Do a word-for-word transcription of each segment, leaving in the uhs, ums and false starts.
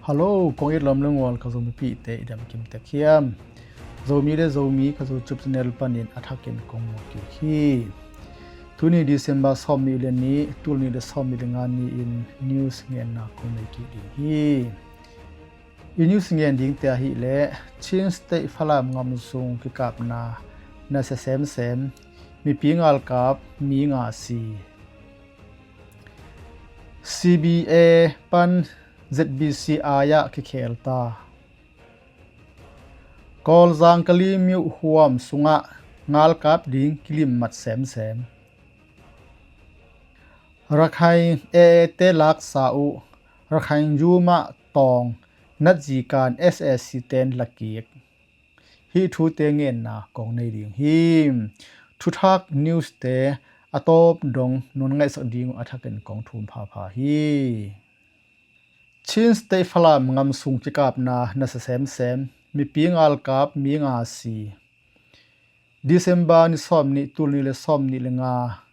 Hallo, kong it lawm le ngual ka Zomipihte i dam kim tek hiam? Zomi le Zomi ka YouTube channel panin a thakin kong mu kik hi. Tuni December sawm nih le nih, tul nih le sawm nih le nga ni-in news ngenna kong nei kik ding hi. I news ngen dingte ahih leh Chin State Falam ngam sung kikapna nasia semsem, mipi ngalkap mi nga si. C B A pan Z B C I ah kikhel ta. Kawlzang Kalaymyo huam sungah ngalkap ding kilimmat semsem. Rakhine A A te laksa uh Rakhine yumah tawng natzikan S A C ten lakik. Hih thute ngenna kong nei ding hi. Thuthak news te a tawp dong nong ngaihsak ding uh a thakin kong thum phapha hi. Chin State Falam ngam sung kikapna nasia semsem, mipi ngalkap mi nga si. December ni sawm nih, tul nih le sawm nih le nga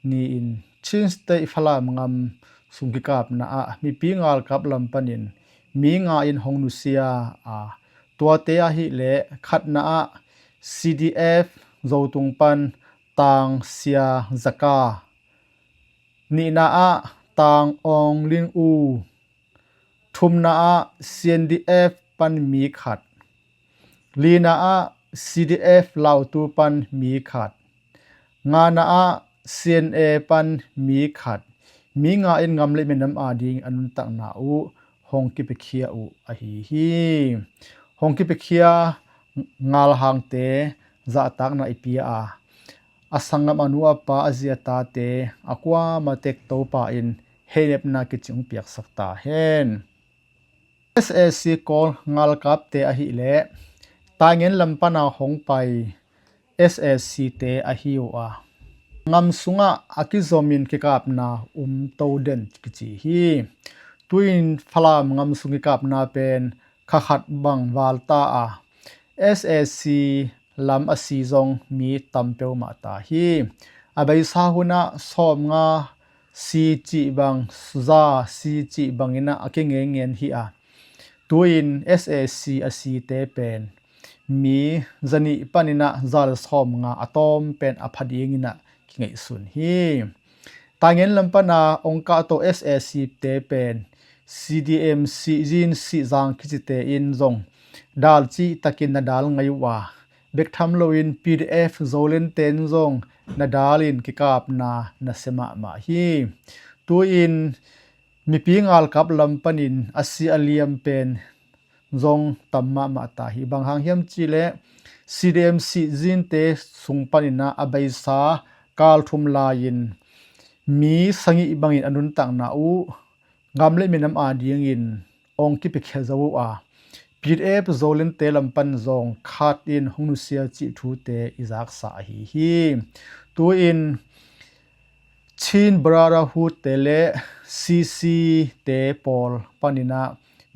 ni-in Chin State Falam ngam sung kikapna ah mipi ngalkap lam panin mi nga in hong nusia a, tuate ahih leh khatna ah C D F Zotung pan Tang Sia Zaka, nihna ah Tang Aung Lin U, thumna ah C N D F pan mi khat, lina ah C D F Lautu pan mi khat, ngana ah C N A pan mi khat, mi nga in ngam le minam ading a nuntakna uh hong kipiakhia uh ahi hi. Hong kipiakhia ngalhangte zahtakna i pia a, a sanggam a nu a pa a zi a tate a kuamah tek Topa in heinepna kicing piaksak ta hen. S A C Kawl ngalkapte ahih leh Taingen lam pana hong pai S A C te ahi uh a, ngam sungah a kizomin kikapna um to den kici hi. Tuin Falam ngam sung kikapna pen kha khat bang val ta a, S A C lam a si zong mi tam peuhmah ta hi. A beisa hunah sawmnga si cih bang, za si cih bangin ah a kingenngen hi a, tuin S A C a site pen mi zanih panin ah za le sawmnga a tawm pen a pha dingin ah kingaihsun hi. Taingen lam pana ong kahto S A C te pen C D M Sihzin Sihzang kicite in zong dal cihtakin na dal ngei uh a, bek tham loin P D F Zoland ten zong na dalin kikapna nasia mahmah hi. Tuin mipi ngalkap lam panin a si a liam pen zong tam mahmah ta hi. Bang hang hiam cihleh C D M Sihzin te sung panin ah a beisa kal thum lai-in mi sagih bangin a nuntakna uh ngam le minam adingin ong kipiakhia zo uh a, P D F Zoland te lam pan zong khat in hong nusia cih thute i zaksa ahi hi. Tuin Chin Brotherhood te le C C te pawl panin ah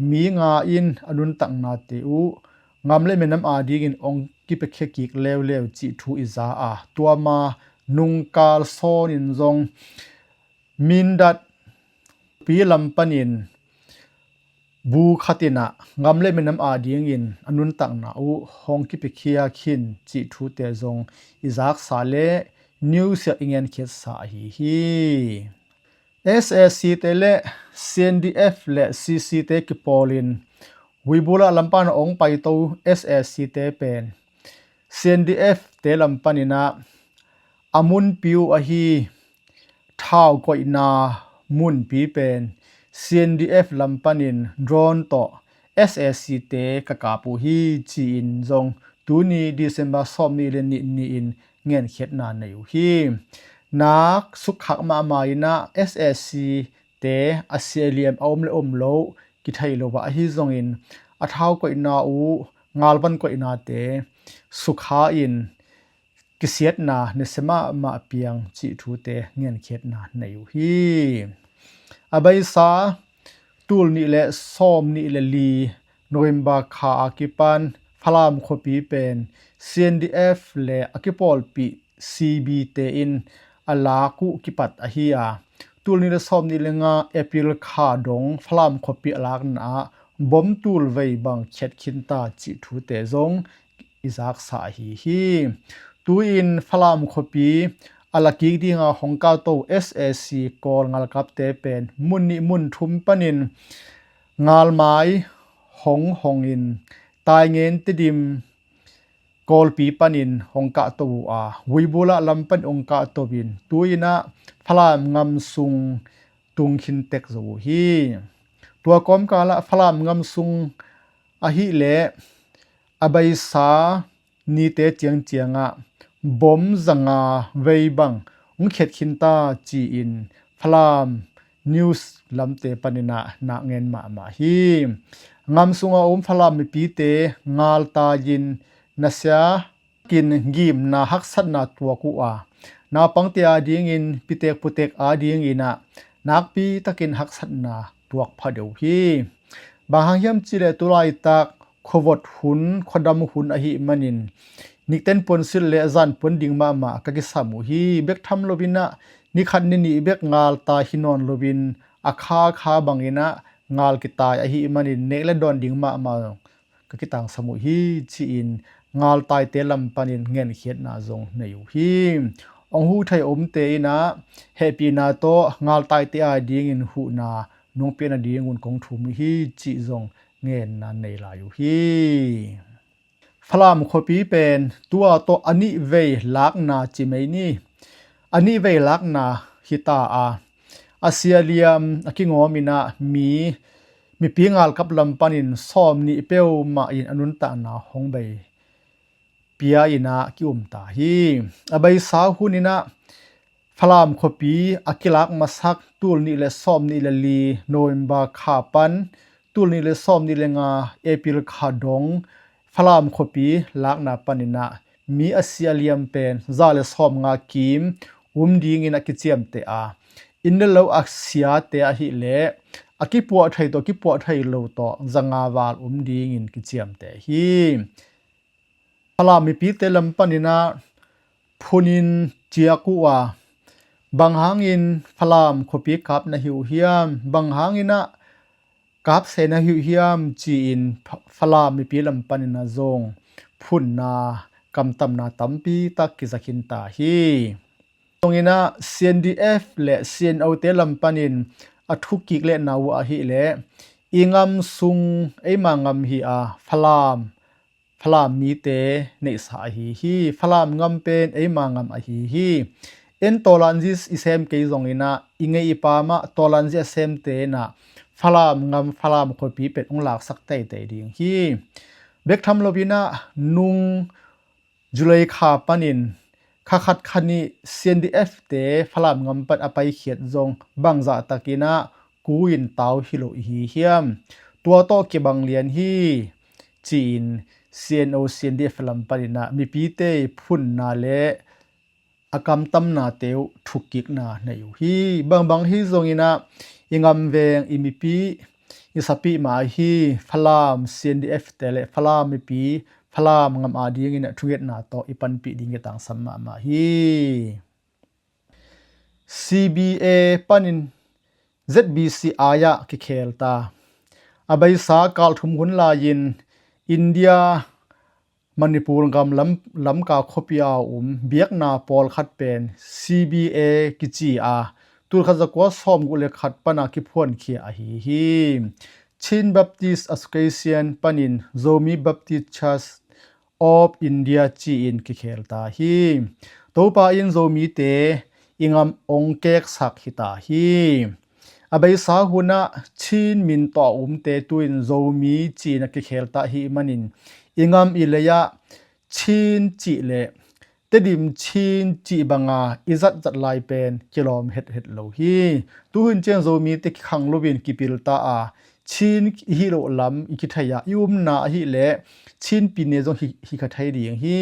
mi nga in a nuntaknate uh ngam le minam adingin ong kipiakhia kik leuleu cih thu i za a, tua ma nungkal sawnin zong Mindat pi lam panin bu khatin ah ngam le minam adingin a nuntakna uh hong kipiakhia khin cih thute zong i zaksa le news ah i ngenkhiatsa ahi hi. S A C te le C N D F le C C te kipawlin Huibula lam pana ong paito S A C te pen C N D F te lam panin ah a munpi uh ahi thau koihna munpi pen C N D F lam panin drone tawh S A C te ka kap uh hi ci-in zong tuni December sawm nih le nih ni-in ngenkhiatna nei uh hi. Nak sukkhak mahmah in ah S A C te a si a liam a om le om lo kithei lo ah ahi zongin a thau koihna uh ngalvan koihnate sukha in kisiatna nasia mahmah piang cih thute ngenkhiatna nei uh hi. A beisa tul nih le sawm nih le li November kha a kipan Falam khuapi pen C N D F le a kipawlpih C B te in a lak uh kipat ahi a, tul nih le sawm nih le nga April kha dong Falam khuapi a lakna ah bom tul vei bang khiat khin ta cih thute zong i zaksa ahi hi. Tu-in Falam khuapi a la kik dinga hong kahto S A C Kawl ngalkapte pen mun nih mun thum panin Ngalmai, Hong Hong in Taingen, Tedim, Kawlpi panin hong kahto uh a, Vuibula lam pan hong kahto in tu-in ah Falam ngam sung tung khin tek zo uh hi. Tua kawmkal ah Falam ngam sung ahih leh a beisa nite ciangciang ah bom zanga vei bang hong khiat khin ta ci-in Falam news lamte panin ah nak ngen mahmah hi. Ngam sunga om Falam mipite ngaltai-in nasia kin gimna haksatna tuak uh a, naupangte adingin pitek putek adingin ah nakpi takin haksatna tuak pha deuh hi. Bang hang hiam cih leh tulaitak khuavot hun, khuadam hun ahih manin nikten puansilh le zan puan ding mahmah ka kisam uh hi. Bek tham loin ah ni khat ni nih bek ngaltai hi nawn loin a kha kha bangin ah ngal kitai ahih manin nek le dawn ding mahmah ka kitangsam uh hi, ci-in ngaltaite lam panin ngenkhiatna zong nei uh hi. Hong huh thei omte in ah hehpihna tawh ngaltaite adingin huhna nong piak nadingun kong thum uh hi, cih zong ngenna nei lai uh hi. Falam khuapi pen tua tawh a nih vei lakna ci mai ni. A nih vei lakna hi ta a, a sia liam a kingawm in ah mi, mipi ngalkap lam panin sawm nih peuhmah in a nuntakna hong bei pia in ah ki-um ta hi. A beisa hun in ah Falam khuapi a kilak masak tul nih le sawm nih le li November kha pan tul nih le sawm nih le nga April kha dong Falam khuapi lakna panin ah mi a sia liam pen za le sawm nga kim um dingin a kiciamteh a, inn le lo a siate ahih leh a kipuah thei tawh kipuah thei lo tawh zanga val um dingin kiciamteh hi. Falam mipite lam panin ah phunin ciak uh a, bang hangin Falam khuapi kap na hi uh hiam, bang hangin ah kap se na hi uh hiam, ci-in Fa-, Falam mipi lam panin ah zong phunna, kamtamna tampi tak kiza khin ta hi. Zongin ah C N D F le C N O te lam panin a thukik lehna uh ahih leh i ngam sung eima ngam hi a, Falam, Falam mite neihsa ahi hi. Falam ngam pen eima ngam ahi hi. En tawlanzi i sem kei zongin ah i ngei i pam ah tawlanzi a semte in ah Falam ngam, Falam khuapi pen hong laksak teitei ding hi. Bek tham loin ah nung July kha panin kha khat kha nih C N D F te Falam ngam pan a paikhiat zong bangzah takin ah ku in tau hi lo ihi hiam? Tua tawh kibang lian hi, ci-in C N O C N D F lam panin ah mipite phunna le a kamtamnate uh thukkikna nei uh hi. Bangbang hi zongin ah i ngam veng, i mipi, i sapi mah ahi Falam C N D F te le Falam mipi, Falam ngam adingin ah thungetna tawh i panpih ding kitangsam mahmah hi. C B A panin Z B C ai-ah kikhel ta. A beisa kal thum hun lai-in India Manipur gam lam, Lamka khuapi a um biakna pawlkhat pen C B A kici a, tul khat zakua sawmguk le khat pana kiphuankhia ahi hi. Chin Baptist Association panin Zomi Baptist Church of India ci-in kikhel ta hi. Topa in Zomite i ngam ong keksak hi ta hi. A beisa hunah Chin min tawh a umte tu-in Zomi ci-in a kikhel ta hi manin i ngam i lei-ah Chin cih le Tedim Chin cih banga i zatzat lai pen kilawm hethet lo hi. Tuhun ciang Zomite kikhang loin kipil ta a, Chin i hih loh lam i kithei a, i umna ahih leh Chin pine zong hi, hi kha thei ding hi.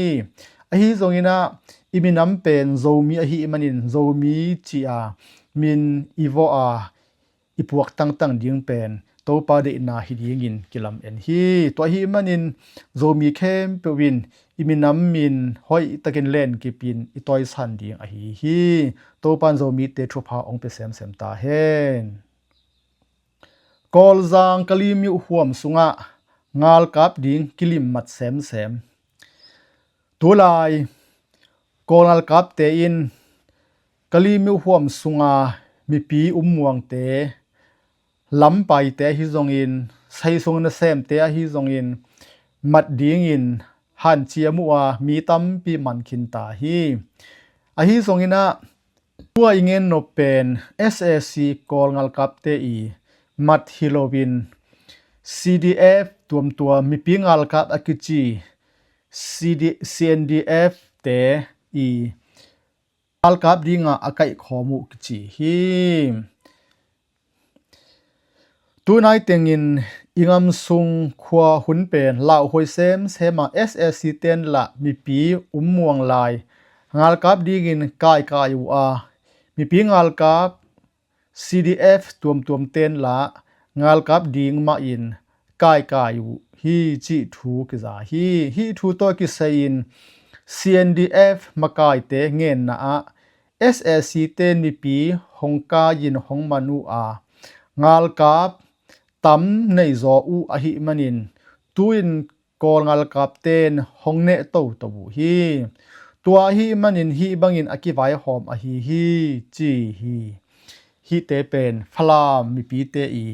Ahi zongin ah i minam pen Zomi ahih manin Zomi ci-a min i vawh a, i puak tangtang ding pen Topa deihna hi dingin kilamen hi. Tua ahih manin Zomi khempeuh in i minam min hoihtakin lenkipin i tawisan ding ahi hi. Topan Zomite thupha hong pia semsem ta hen. Kawlzang Kalaymyo huam sungah ngalkap ding kilimmat semsem. Tulai Kawl ngalkapte in Kalaymyo huam sunga mipi ummuangte, lampaite ahi zongin, saisung nasemte ahi zongin mat dingin hanciam uh a, mi tampi man khin ta hi. Ahi zongin ah, tua i gen nop pen S A C Kawl ngalkapte i mat hi loin, C D F tuamtuam mipi ngalkap a kici C D, C N D F te i ngalkap dinga a kaihkhawm uh kici hi. Tunai tengin i gamsung khua hun pen lauhuai semsem a, S A C ten lah mipi ummuang lai ngalkap dingin kaikai uh a, mipi ngalkap C D F tuamtuam ten lah ngalkap ding mahin kaikai uh hi cih thu kiza hi. Hih thu tawh kisai-in C N D F makaite genna ah S A C ten mipi hong kai-in hong man uh a, ngalkap tam nei zaw uh ahih manin tu-in Kawl ngalkap ten hong neh toto uh hi. Tua ahih manin hih bangin a kivaihawm ahi hi ci hi. Hihte pen Falam mipite i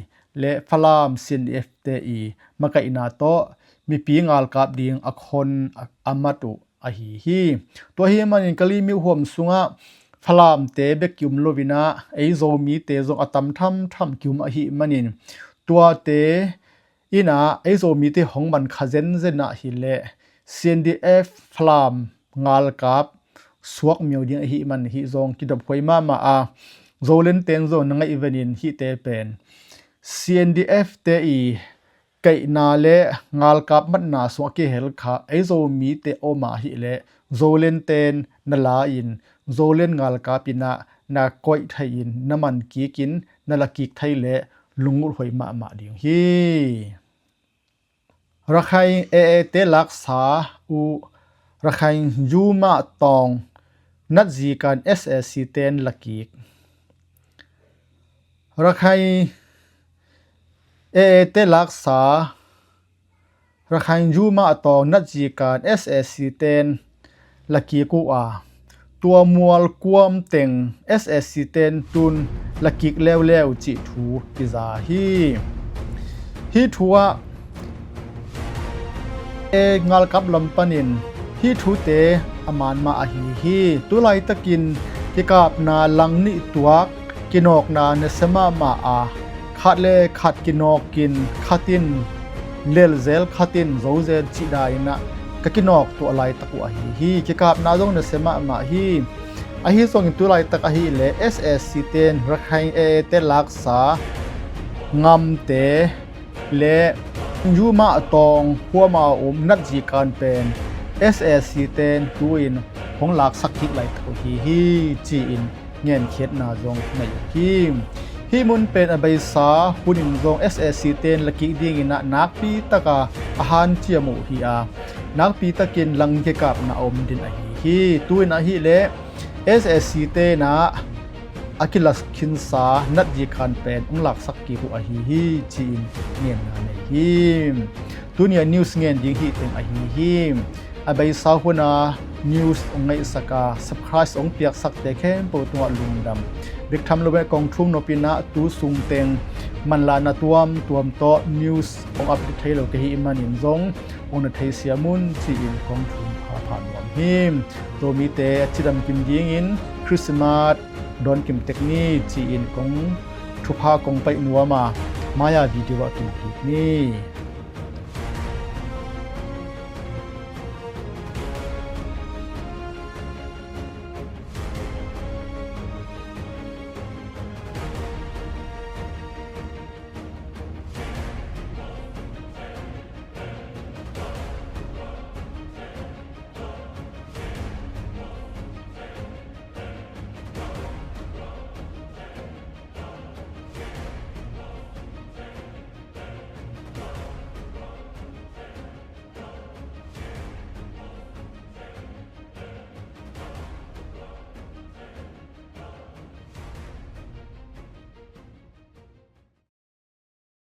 le Falam C N D F te i makaihna tawh mipi ngalkap ding a khon a, a mat uh ahi hi. Tua ahih manin Kalaymyo huam sungah Falamte bek ki-um loin ah, ei Zomite zong a tam thamtham ki-um ahih manin, tuate in ah ei Zomite hong man kha zenzen ahih leh C N D F Falam ngalkap suak miau ding ahih man hih zong kidophuai mahmah a, Zoland ten zong na ngaih venin hihte pen C N D F te i kaihna le ngalkap matna sungah kihel kha ei Zomite om ahih leh Zoland ten na la-in, Zoland ngalkap in ah na koih thei-in, na man kikin na la kik thei leh lungulhuai mahmah ding hi. Rakhine A A te laksa uh Rakhine Yuma tawng natzikan S A C ten lakik. Rakhine A A te laksa Rakhine Yuma tawng natzikan S A C ten lakik uh a, tua mual kuam teng S A C ten tun lakik leuleu cih thu kiza hi. Hih thu ah e ngalkap lam panin hih thute a man mah ahi hi. Tulaitakin kikapna lang nih tuak kinawkna nasia mahmah a, khat le khat kinawkin, khat in lelzel, khat in zozel cih dan in ah ka kinawk tuah laitak uh ahi hi. Kikapna zong nasia mahmah hi. Ahi zongin tulaitak ahih leh S A C ten Rakhine A A te laksa ngamte le Yuma tawng huama om natzikan pen S A C ten tu-in hong laksak kik laitak uh hi hi ci-in ngenkhiatna zong nei uh hi. Hih mun pen a beisa hunin zong S A C ten lakik dingin ah nakpi taka a hanciam uh hi a, nakpi takin lang kikapna a om din ahi hi. Tu-in ahih leh S A C ten ah a kilakkhinsa natzikan pen hong laksak kik uh ahi hi ci-in ngenna nei hi. Tuni a news ngen ding hih teng ahi hi. A beisa huna news hong ngaihsak a subscribe hong piaksakte khempeuh tungah lungdam. Biktham lo e, kong thum nopin ah tu sung teng manlahna tuamtuam tawh news hong update thei lo ka hih manin zong hong na theisiam un ci-in kong thum phapha nuam hi. Zomite a cidam kim dingin Christmas dawn kim tek ni ci-in kong thupha kong paih nuam a, mai-a video ah kimu kik ni.